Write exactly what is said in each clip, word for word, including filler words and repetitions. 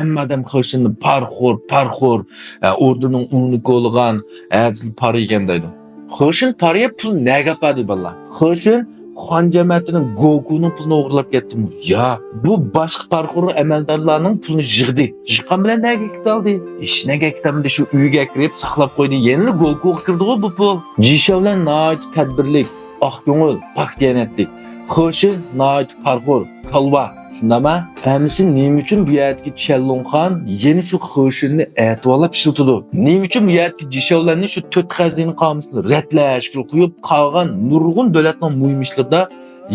ھەممە ئادەم خېشىننى پارىخور، پارىخور، ئە، ئوردىنىڭ ئۇلىنى كولىغان، ئەتىسى پارا يېگەن دەيدۇ. خېشىن پارا يەپ پۇل نەگە ئاپاردى بالىلار؟ خېشىن خان جەمەتىنىڭ گوكۇنىڭ پۇلىنى ئوغرىلاپ كەتتىمۇ؟ يا، بۇ باشقا پارىخور ئەمەلدارلارنىڭ پۇلىنى يىغدى. يىغقان بىلەن نەگە كېتەلدى؟ ھېچ نەگە كېتەلمىدى، شۇ ئۆيگە ئەكىرىپ ساقلاپ قويدى. يەنىلا گوكۇغا كىردىغۇ بۇ پۇل. جىشاۋلەن ناھايىتى تەدبىرلىك، ئاق كۆڭۈل، پاك دىيانەتلىك. خېشىن ناھايىتى پارىخور، كالۋا، شۇنداقمۇ؟ ھەممىسى نېمە ئۈچۈن بۇ يەردىكى چيەنلۇڭخان يەنە شۇ خېشىننى ئەتىۋارلاپ ئىشلىتىدۇ؟ نېمە ئۈچۈن بۇ يەردىكى جىشاۋلەننى شۇ تۆت خەزىنە قامۇسىنى رەتلەشكە قويۇپ، قالغان نۇرغۇن دۆلەتنىڭ مۇھىم ئىشلىرىدا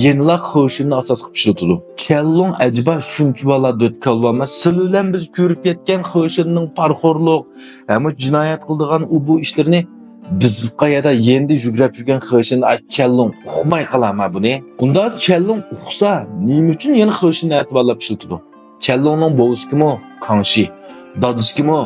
يەنىلا خېشىننى ئاساس قىلىپ ئىشلىتىدۇ؟ چيەنلۇڭ ئەجەبا شۇنچە بالا دۆت كالۋامۇ؟ سىلى بىلەن بىز كۆرۈپ يەتكەن خېشىننىڭ پارىخورلۇق، ھەم جىنايەت قىلىدىغان ئۇ بۇ ئىشلىرىنى بىز قايەردە يېنىدا يۈگرەپ يۈرگەن خېشىن، ئاي، چيەنلۇڭ ئۇقماي قالامۇ بۇنى؟ ئۇنداق چيەنلۇڭ ئۇقسا، نېمە ئۈچۈن يەنە خېشىننى ئەتىۋارلاپ ئىشلىتىدۇ؟ چيەنلۇڭنىڭ بوۋىسى كىمۇ؟ كاڭشى. دادىسى كىمۇ؟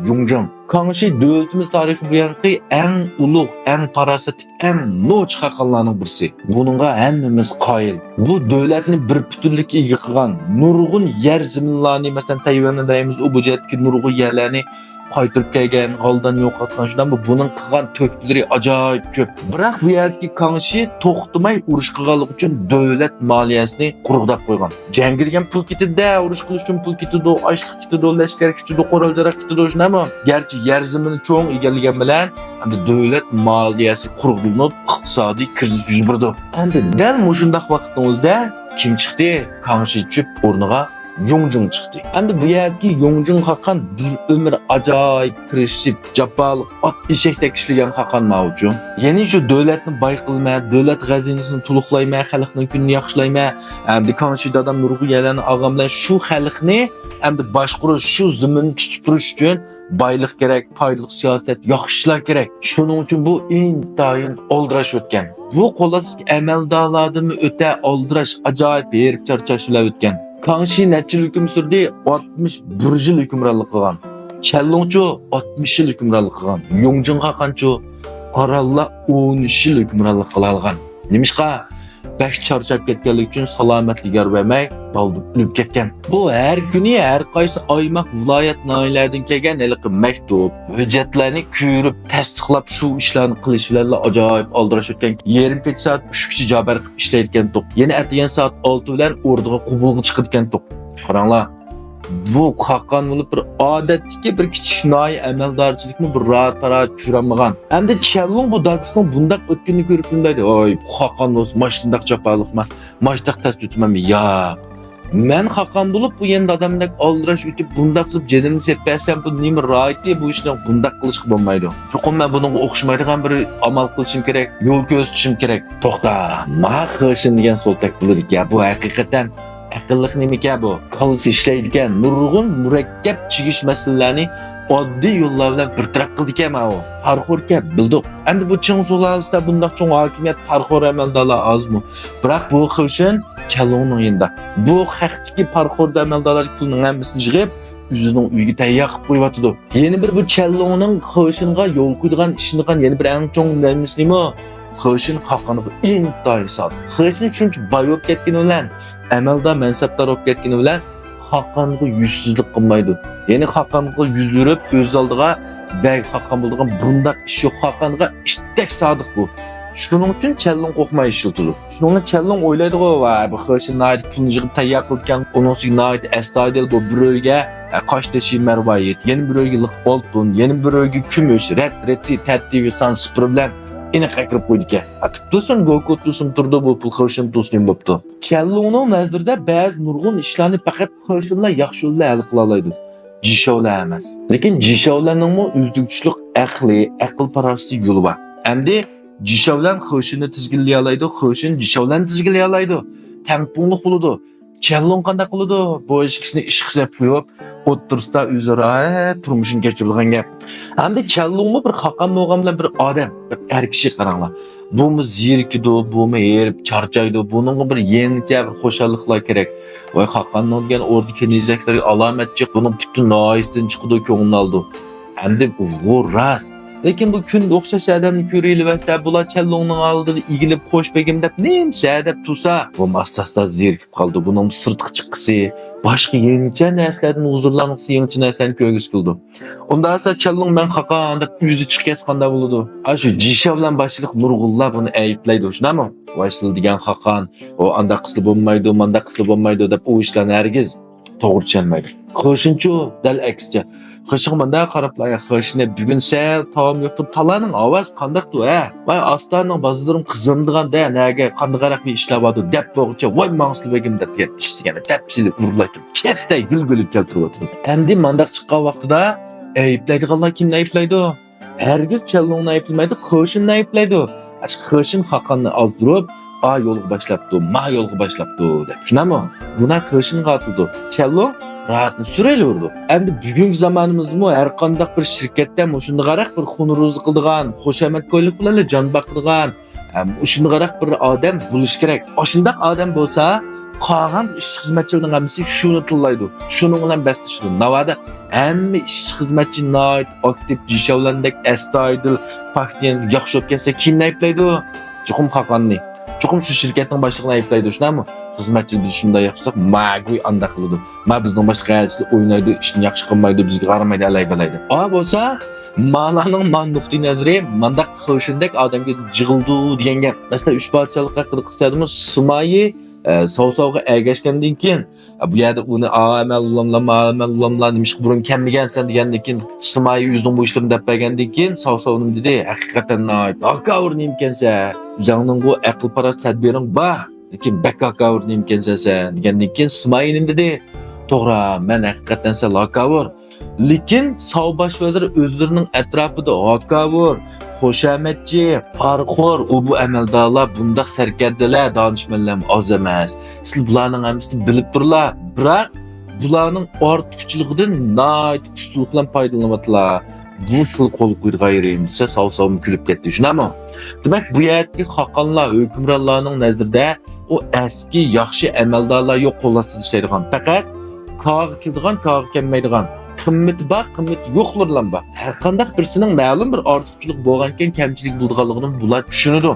يۇڭجىڭ. كاڭشى دۆلىتىمىز تارىخى بۇيانقى ئەڭ ئۇلۇغ، ئەڭ پاراسەتلىك، ئەڭ نوچى خاقانلارنىڭ بىرسى. بۇنىڭغا ھەممىمىز قايىل. بۇ دۆلەتنى بىر پۈتۈنلۈككە ئىگە قىلغان، نۇرغۇن يەر زېمىنلارنى، مەسىلەن، تەيۋەننى دەيمىز، ئۇ بۇ جەھەتتىكى نۇرغۇن يەرلەرنى قايتۇرۇپ كەلگەن، غالدان يوقاتقان، شۇنداقمۇ؟ بۇنىڭ قىلغان تۆھپىلىرى ئاجايىپ كۆپ. بىراق بۇ يەردىكى كاڭشى توختىماي ئۇرۇش قىلغانلىقى ئۈچۈن دۆلەت مالىيەسىنى قۇرغۇداپ قويغان. جەڭگە كىرگەن پۇل كېتىدۇ، ئۇرۇش قىلىش ئۈچۈن پۇل كېتىدۇ، ئاشلىق كېتىدۇ، لەشكەر كېتىدۇ، قورال-ياراغ كېتىدۇ، شۇنداقمۇ؟ گەرچە يەر زېمىننى چوڭ ئىگىلىگەن بىلەن، ئەمدى دۆلەت مالىيەسى قۇرغۇنۇپ، ئىقتىسادىي كىرىزىس يۈز بېرىدۇ. ئەمدى دەل مۇشۇنداق ۋاقىتنىڭ ئۆزىدە كىم چىقتى؟ كاڭشى چۈشۈپ ئورنىغا يۇڭجىڭ چىقتى. ئەمدى بۇ يەردىكى يۇڭجىڭ خاقان بىر ئۆمۈر ئاجايىپ تىرىشىپ، جاپالىق ئات ئېشەكتەك ئىشلىگەن خاقان ماۋۇچۇ. يەنى شۇ دۆلەتنى باي قىلىمەن، دۆلەت خەزىنىسىنى تولۇقلايمەن، خەلقنىڭ كۈنىنى ياخشىلايمەن. ئەمدى كاڭشى دادام نۇرغۇن يەرلەرنى ئالغان بىلەن شۇ خەلقنى ئەمدى باشقۇرۇش، شۇ زېمىننى تۇتۇپ تۇرۇش ئۈچۈن بايلىق كېرەك، پايدىلىق سىياسەت، ياخشى ئىشلار كېرەك. شۇنىڭ ئۈچۈن بۇ ئىنتايىن ئالدىراش ئۆتكەن. بۇ قول ئاستىدىكى ئەمەلدارلاردىنمۇ ئۆتە ئالدىراش، ئاجايىپ ھېرىپ چارچاش بىلەن ئۆتكەن. كاڭشى نەچچە يىل ھۆكۈم سۈردى؟ ئاتمىش بىر يىل ھۆكۈمرانلىق قىلغان. چيەنلۇڭچۇ ئاتمىش يىل ھۆكۈمرانلىق قىلغان. يۇڭجىڭ خاقانچۇ ئارانلا ئون ئۈچ يىل ھۆكۈمرانلىق قىلالىغان. نېمىشقا؟ بەك چارچاپ كەتكەنلىكى ئۈچۈن سالامەتلىكى يار بەرمەي، بالدۇر ئۆلۈپ كەتكەن. بۇ ھەر كۈنى ھەر قايسى ئايماق، ۋىلايەت، ناھىيەلەردىن كەلگەن ھېلىقى مەكتۇپ، ھۆججەتلەرنى كۆرۈپ، تەستىقلاپ، شۇ ئىشلارنى قىلىش بىلەنلا ئاجايىپ ئالدىراش ئۆتكەن. يېرىم كېچە سائەت ئۈچكىچە جابەر قىلىپ ئىشلەيدىكەنتۇق. يەنە ئەتىگەن سائەت ئالتە بىلەن ئوردىغا قوبۇلغا چىقىدىكەنتۇق. قاراڭلار. بۇ خاقان بولۇپ بىر ئادەتتىكى بىر كىچىك ناھىيە ئەمەلدارچىلىكنى بىر راھەت-پاراھەت چۈشۈرەلمىگەن. ئەمدى چيەنلۇڭ بۇ دادىسىنىڭ بۇنداق ئۆتكىنىنى كۆرۈپ نېمە دەيدۇ؟ ۋاي، بۇ خاقان بولسا ماشۇنداق جاپالىقما، ماشۇنداق تەس ئۆتىمەنمۇ؟ ياق. مەن خاقان بولۇپ، بۇ يەنە دادامدەك ئالدىراش ئۆتۈپ، بۇنداق قىلىپ جېنىمنى سېتىپ بەرسەم، بۇ نېمە راھىتى؟ بۇ ئىشنى بۇنداق قىلىشقا بولمايدۇ. چوقۇم مەن بۇنىڭغا ئوخشىمايدىغان بىر ئامال قىلىشىم كېرەك، يول كۆرسىتىشىم كېرەك. توختا، ما خېشىن دېگەن سولتەك بولىدىكەن. بۇ ھەقىقەتەن ئەقىللىق نېمىكەن بۇ؟ كاللىسى ئىشلەيدىكەن، نۇرغۇن مۇرەككەپ چىگىش مەسىلىلەرنى ئاددىي يوللار بىلەن بىر تەرەپ قىلىدىكەن ماۋۇ. پارىخوركەن، بىلدۇق. ئەمدى بۇ چىڭ سۇلالىسىدە بۇنداق چوڭ ھاكىمىيەت، پارىخور ئەمەلدارلار ئازمۇ؟ بىراق بۇ خېشىن چيەنلۇڭنىڭ يېنىدا. بۇ ھەقتىكى پارىخور ئەمەلدارلاردىكى پۇلنىڭ ھەممىسىنى يىغىپ، ئۆزىنىڭ ئۆيىگە تەييار قىلىپ قويۇۋاتىدۇ. يەنە بىر بۇ چيەنلۇڭنىڭ خېشىنغا يول قويىدىغان، ئىشىنىدىغان يەنە بىر ئەڭ چوڭ نېمىسى نېمە؟ خېشىن خاقانغا ئىنتايىن سادىق. خېشىن شۇنچە باي بولۇپ كەتكىنى بىلەن، ئەمەلدار، مەنسەپدار بولۇپ كەتكىنى بىلەن خاقانغا يۈزسىزلىك قىلمايدۇ. يەنى خاقانغا يۈز ئۇرۇپ، ئۆز ئالدىغا بەگ خاقان بولىدىغان بۇنداق ئىش يوق. خاقانغا ئىتتەك سادىق بۇ. شۇنىڭ ئۈچۈن چيەنلۇڭ قورقماي ئىشلىتىدۇ. شۇنىڭ بىلەن چيەنلۇڭ ئويلايدىغۇ، ۋاي، بۇ خېشىن ناھايىتى پۇلنى يىغىپ تەييار قىلىدىكەن، ئۇنىڭ ئۈستىگە ناھايىتى ئەستايىدىل بۇ بىر ئۆيگە، ئە، قاشتېشى مەرۋايىت، يەنە بىر ئۆيگە لىق ئالتۇن، يەنە بىر ئۆيگە كۈمۈش، رەت، رەتتى، تەرتىپى، سان سىپىرى بىلەن ئېنىق ئەكىرىپ قويىدىكەن. ئە، تۇرسۇن، گوكۇ تۇرسۇن تۇرىدۇ، بۇ پۇل خېشىن تۇرسۇن بوپتۇ. چيەنلۇڭنىڭ نەزىرىدە بەزى نۇرغۇن ئىشلارنى پەقەت خېشىنلا ياخشى يول بىلەن ھەل قىلالايدۇ. جىشاۋلەن ئەمەس. لېكىن جىشاۋلەننىڭمۇ ئۈزلۈكچىلىك ئەقلى، ئەقىل پاراسىتى يولى بار. ئەمدى جىشاۋلەن خېشىننى تىزگىنلىيەلەيدۇ، خېشىن جىشاۋلەننى تىزگىنلىيەلەيدۇ. تەڭپۇڭلۇق بولىدۇ. چيەنلۇڭ قانداق قىلىدۇ؟ بۇ ئىككىسىنى ئىشقا سەپ قويۇپ، ئوتتۇرىسىدا ئۆزئارا، ھە، تۇرمۇشىنى كەچۈرىدىغان گەپ. ئەمدى چيەنلۇڭمۇ بىر خاقان بولغان بىلەن بىر ئادەم، بىر ئەر كىشى قاراڭلار. بۇمۇ زېرىكىدۇ، بۇمۇ ھېرىپ چارچايدۇ، بۇنىڭغا بىر يېڭىچە بىر خۇشاللىقلار كېرەك. ۋاي، خاقاننىڭ دېگەن ئوردا كېنىزەكلىرى ئالامەت جىق، بۇنىڭ پۈتۈن ناھىيىسىدىن چىقىدۇ، كۆڭلىنى ئالىدۇ. ئەمدى بۇ راست. لېكىن بۇ كۈندە ئوخشاش ئادەمنى كۆرۈۋېلىۋەرسە، بۇلار چەنلۇڭنىڭ ئالدىدا ئېگىلىپ، «خوش بېگىم» دەپ نېمىسە دەپ تۇرسا، بۇمۇ ئاستا-ئاستا زېرىكىپ قالىدۇ. بۇنىڭ سىرتقا چىققۇسى، باشقا يېڭىچە نەرسىلەردىن ھۇزۇرلانغۇسى، يېڭىچە نەرسىلەرنى كۆرگۈسى كېلىدۇ. ئۇنداق بولسا چەنلۇڭ «مەن خاقان» دەپ ئۆزى چىقىپ كەتسە قانداق بولىدۇ؟ ئاشۇ جىشا بىلەن باشلىق نۇرغۇنلار بۇنى ئەيىبلەيدۇ، شۇنداقمۇ؟ «ۋاي سىلە دېگەن خاقان، ئۇ ئانداق قىلسا بولمايدۇ، مانداق قىلسا بولمايدۇ» دەپ ئۇ ئىشلارنى ھەرگىز توغرا چۈشەنمەيدۇ. خېشىنچۇ دەل ئەكسىچە. خېشىڭ مانداق قاراپلا، يا خېشىنى بۈگۈن سەل تائام يوق تۇرۇپ، تالانىڭ ئاۋازى قانداقتۇ ھە؟ ۋاي ئاستانىڭ بازىرىم قىزىمدىغان دە، نەگە قانداقراق بىر ئىشلار باردۇ دەپ بولغۇچە، ۋاي ماڭسىلە بېگىم دەپ دېگەن ئىشتىگەننى دەپ سېلىپ ئۇرۇلاي تۇرۇپ، كەستەي گۈل-گۈلۈپ كەلتۈرۈۋاتىدۇ. ئەمدى مانداق چىققان ۋاقتىدا ئەيىبلەيدىغانلار كىمنى ئەيىبلەيدۇ؟ ھەرگىز چەنلۇڭنى ئەيىبلىمەيدۇ، خېشىننى ئەيىبلەيدۇ. ئاشۇ خېشىن خاقاننى ئازدۇرۇپ، «ئا يولغا باشلاپتۇ، ما يولغا باشلاپتۇ» دەپ. شۇنداقمۇ؟ گۇناھ خېشىنغا ئاتىدۇ. چەنلۇڭ راھەتنى سۈرەيلىۋېرىدۇ. ئەمدى بۈگۈنكى زامانىمىزدىمۇ ھەر قانداق بىر شىركەتتە مۇشۇنداقراق بىر خۇن روزى قىلىدىغان، خۇشامەت كويلۇق بىلەنلا جان باقىدىغان، ھەم شۇنداقراق بىر ئادەم بولۇشى كېرەك. ئاشۇنداق ئادەم بولسا، قالغان ئىشچى-خىزمەتچىلەرنىڭ ھەممىسى شۇنى تىللايدۇ. شۇنىڭ بىلەن بەسلىشىدۇ. ناۋادا ھەممە ئىشچى-خىزمەتچى ناھايىتى ئاكتىپ، جىشاۋلاندەك ئەستايىدىل، پاكتىنى ياخشى بولۇپ كەتسە، كىمنى ئەيىبلەيدۇ؟ چوقۇم خاقاننى. چوقۇم شۇ شىركەتنىڭ باشلىقىنى ئەيىبلەيدۇ، شۇنداقمۇ؟ خىزمەتچىلەر بىز شۇنداق ياخشىساق، ماگۇي ئانداق قىلىدۇ. ما بىزنىڭ باشلىق ھەرىسى ئوينايدۇ، ئىشنى ياخشى قىلمايدۇ، بىزگە قارىمايدۇ، ئەلەي-بەلەي دەپ. ئا بولسا، مالانىڭ ما نۇقتىئى نەزىرى مانداق خېشىندەك ئادەمگە جىغىلدۇ دېگەن گەپ. مەسىلەن، ئۈچ پادىشاھلىق ھەققىدە قىلسا ئەدىمۇ، سىمايى، ئە، ساۋساۋغا ئەگەشكەندىن كېيىن، ئە، بۇ يەردە ئۇنى ئامەل ئۇلاملا، مامەل ئۇلاملا، نېمىشقا بۇرۇن كەلمىگەنسەن دېگەندىن كېيىن، سىمايى ئۆزىنىڭ بۇ ئىشلىرىنى دەپ بەرگەندىن كېيىن، ساۋساۋ نېمە دېدى؟ ھەقىقەتەن ناھايىتى ھاكاۋۇر نېمىكەنسەن؟ ئۆزۈڭنىڭغۇ ئەقىل-پاراس تەدبىرىڭ بار. لېكىن بەك ھاكاۋۇر نېمىكەنسەن سەن دېگەندىن كېيىن سىمايى نېمە دېدى؟ توغرا، مەن ھەقىقەتەن سەل ھاكاۋۇر. لېكىن ساۋ باش ۋەزىر ئۆزلىرىنىڭ ئەتراپىدا ھاكاۋۇر، خۇشامەتچى، پارىخور، ئۇ بۇ ئەمەلدارلار، بۇنداق سەركەردىلەر، دانىشمەنلەرمۇ ئاز ئەمەس. سىلەر بۇلارنىڭ ھەممىسىنى بىلىپ تۇرۇلا، بىراق بۇلارنىڭ ئارتۇقچىلىقىدىن ناھايىتى ئۇستىلىق بىلەن پايدىلىنىۋاتىلا. بۇ سىلى قول قويىدىغان يېرىم دېسە، ساۋ-ساۋمۇ كۈلۈپ كەتتى، شۇنداقمۇ؟ دېمەك، بۇ يەردىكى خاقانلار، ھۆكۈمرانلارنىڭ نەزىرىدە ئۇ ئەسكى ياخشى ئەمەلدارلار يوق، قول ئاستىدا ئىشلەيدىغان، پەقەت كارغا كېلىدىغان، كارغا كەلمەيدىغان، قىممىتى بار، قىممىتى يوقلىرىلا بار. ھەر قانداق بىرسىنىڭ مەلۇم بىر ئارتۇقچىلىقى بولغانىكەن، كەمچىلىكى بولىدىغانلىقىنى بۇلار چۈشىنىدۇ.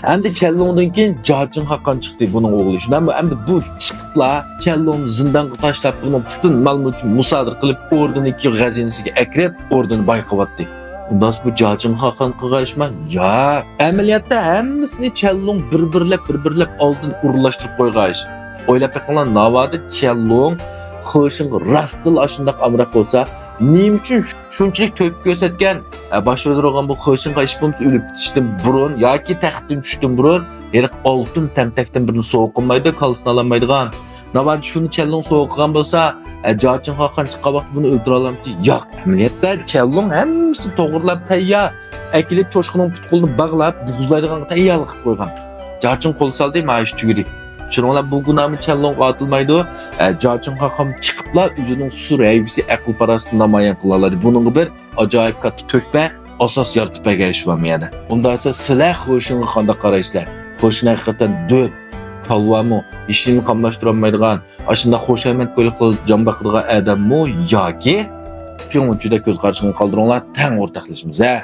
ئەمدى چەنلۇڭدىن كېيىن جاچىڭ خاقان چىقتى، بۇنىڭ ئوغلى. شۇنداقمۇ؟ ئەمدى بۇ چىقىپلا چەنلۇڭنى زىندانغا تاشلاپ، بۇنىڭ پۈتۈن مال-مۈلكىنى مۇسادىرە قىلىپ، ئوردىنىڭكى خەزىنىسىگە ئەكىرىپ، ئوردىنى بايقىۋەتتى. ئۇنداق بۇ جاچىڭ خاقان قىلغان ئىشما؟ ياق. ئەمەلىيەتتە ھەممىسىنى چەنلۇڭ بىر بىرلەپ، بىر بىرلەپ ئالدىن ئورۇنلاشتۇرۇپ قويغان ئىش. ئويلاپ بېقىڭلار، ناۋادا چيەنلۇڭ خېشىڭغا راستتىنلا ئاشۇنداق ئامراق بولسا، نېمە ئۈچۈن شۇنچىلىك تۆھپە كۆرسەتكەن؟ ئە، باش ۋەزىر بولغان بۇ خېشىڭغا ئىش بولمىسا، ئۆلۈپ كېتىشتىن بۇرۇن ياكى تەختتىن چۈشۈشتىن بۇرۇن ھېلىقى ئالتۇن تەمتەكتىن بىرنى سوۋغا قىلمايدۇ، كاللىسىنى ئالالمايدىغان. ناۋادا شۇنى چيەنلۇڭ سوۋغا قىلغان بولسا، ئە، جاچىڭ خاقان چىققان ۋاقىت بۇنى ئۆلتۈرەلەمتى؟ ياق. ئەمەلىيەتتە چيەنلۇڭ ھەممىسىنى توغرىلاپ تەييار. ئەكېلىپ چوشقىنىڭ پۇت-قولىنى باغلاپ، بوغۇزلايدىغانغا تەييارلىق قىلىپ قويغان. جاچىڭ قول سالدى، مانا شۇ تۈگىدى. شۇنىڭ بىلەن بۇ گۇناھمۇ چيەنلۇڭغا ئارتىلمايدۇ. ئە، جاچىڭ خاقان چىقىپلا ئۆزىنىڭ سۈر ھەيۋىسى، ئەقىل-پاراسىتىنى نامايان قىلالايدۇ. بۇنىڭغا بىر ئاجايىپ كاتتا تۆھپە، ئاساس يارىتىپ بەرگەن ئىش بار مۇ يەردە. ئۇنداق دېسە، سىلەر خېشىڭغا قانداق قارايسىلەر؟ خېشىڭ ھەقىقەتەن دۆت، كالۋامۇ، ھېچنېمىنى قاملاشتۇرالمايدىغان، ئاشۇنداق خۇشامەت كويلۇقلا جان باقىدىغان ئادەممۇ ياكى پيۇڭچۈدەك كۆز قارىشىڭلارنى قالدۇرۇڭلار، تەڭ ئورتاقلىشىمىز، ھە؟